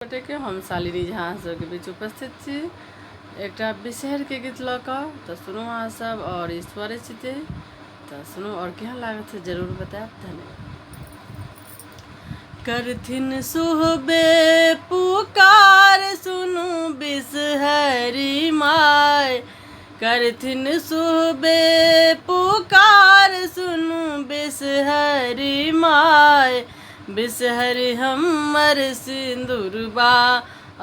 गोटेके हम शालिनी झा अहाँ सबके बीच उपस्थित छी एकटा बिसहरके गीत लऽ कऽ। तऽ सुनू अहाँ सब आओर ईश्वरे छितै। तऽ सुनू आओर केहन लागत से जरूर बतायब। धन्यवाद। करथिन सुहबे पुकार सुनू बिसहरी माय, करथिन सुहबे पुकार सुनू बिसहरी माय। बिसहरि हमर सिन्दुरबा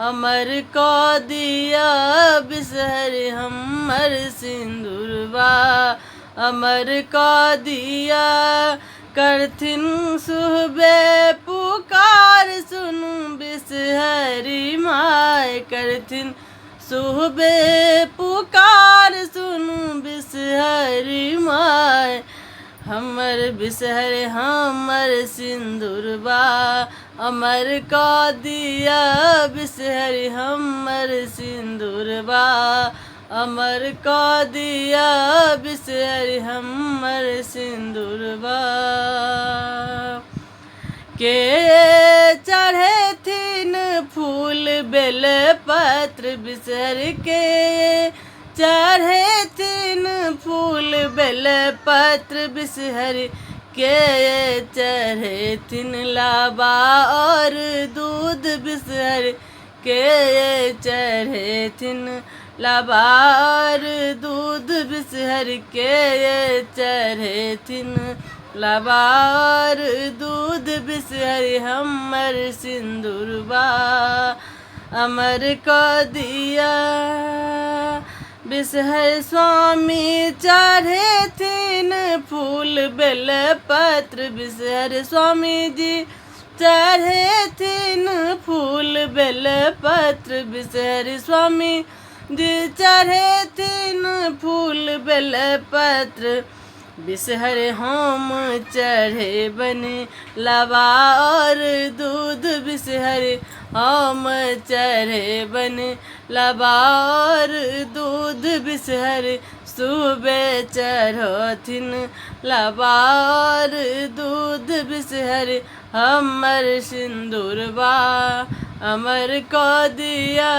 अमर कऽ दिअ, बिसहरि हमर सिन्दुरबा अमर कऽ दिअ। करथिन सुहबे पुकार सुनू बिसहरी माय, करथिन सुहबे पुकार सुनू बिसहरी माय। हमर बिसहर हमर सिन्दुरबा अमर कऽ दिअ, बिसहर हमर सिन्दुरबा अमर कऽ दिअ, बिसहर हमर सिन्दुरबा। के चढ़ेथिन फूल बेलपत्र बिसहर के चढ़ेथिन फूल बेलपत्र बिसहर के चढ़ेथिन लाबा और दूध बिसहर के चढ़ेथिन लाबा और दूध बिसहर के चढ़ेथिन लाबा और दूध बिसहर हमर सिन्दुरबा अमर कऽ दिअ। बिसहर स्वामी चढ़ेथिन फूल बेलपत्र, बिसहर स्वामी जी चढ़ेथिन फूल बेलपत्र, बिसहर स्वामी जी चढ़ेथिन फूल बेलपत्र। बिसहर हम चढ़ेबनि लाबा और दूध, बिसहर हम चढ़ेबनि लाबा और दूध, बिसहर सुबे चढ़थिन लाबा और दूध, बिसहर हमर सिन्दुरबा अमर कऽ दिअ,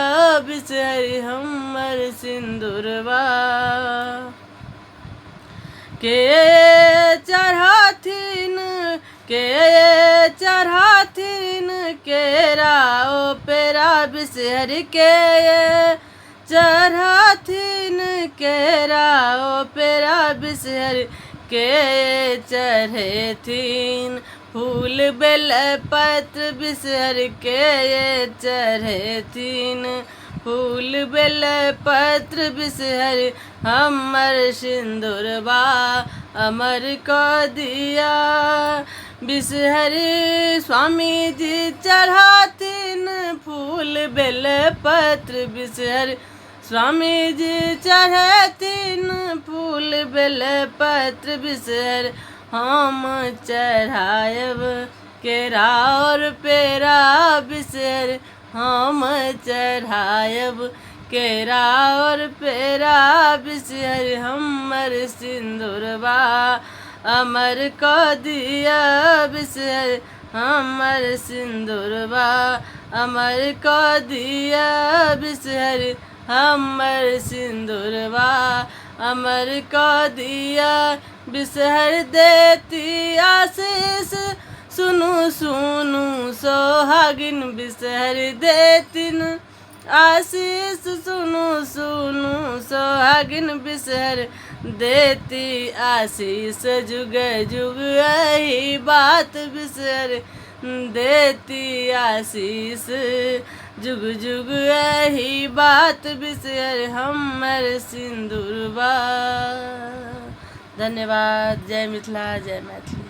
बिसहर हमर सिन्दुरबा। के चढ़थिन के चढ़थिन केरा ओ पेरा, बिसहर के चढ़थिन केरा ओ पेरा, बिसहर के चढ़ेथिन फूल बेलपत्र, बिसहर के चढ़ेथिन फूल बेलपत्र, बिसहर हमर सिन्दुरबा अमर कऽ दिअ। बिसहर स्वामी जी चढ़ाथिन फूल बेलपत्र, बिसहर स्वामी जी चढ़ेथिन फूल बेलपत्र, बिसहर हम चढ़ायब केरा और पेड़ा, बिसहर हम चढ़ायब केरा और पेड़ा, बिसहर हमर सिन्दुरबा अमर कऽ दिअ, बिसहर हमर सिन्दुरबा अमर कऽ दिअ, बिसहर हमर सिन्दुरबा अमर कऽ दिअ। बिसहर देती आशीष सुनू सुनू सोहागिन, बिसहर देथिन आशीष सुनू सुनू सोहागिन, बिसहर देती आशीष जुग जुग एहि बात, बिसहर देती आशीष जुग जुग एहि बात, बिसहर हमर सिन्दुरबा। धन्यवाद। जय मिथिला, जय मैथिली।